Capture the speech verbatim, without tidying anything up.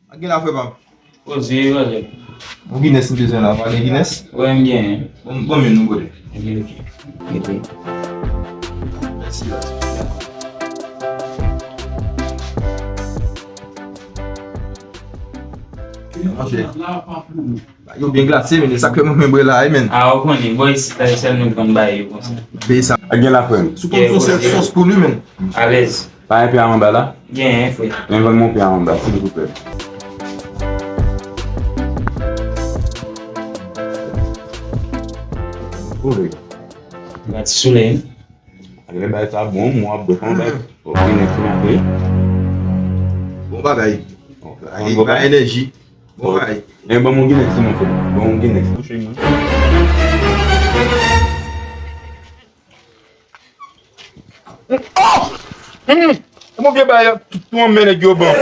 Sa k gen la, frè pa m? Poze, brother. Yon Guinness m bezwen la, pa gen Guinness? Wè, m genyen. Bon, bon, men nou kote. Ok, ok. Mete. Mèsi, la. Manje. Yo byen glase, men sa k fè mwen menm bwè la, wi, men. A, ou konnen, bò isit la, se sèl nou konn bay yo konsa. Peye sa. Ak gen la, frè m. Sou konn sou sèl sòs pou li, men. Alèz. Pa gen pye a anba la? Genyen, frè. Men ban m yon pye a anba, silvouplè. Ouvri. Gad ti solèy. Lè bagay sa bon, mwen ap bwè sa, mwen bay. Ok, nèk mwen ap bwè. Bon bagay. Bon bagay. Ba enèji. Bon bagay. E ban mwen Guinness, silvouplè. Ban mwen Guinness. Mouche mwen. Oh! Mm. E bon vye bagay, tout, tout anmè nèg yo ban.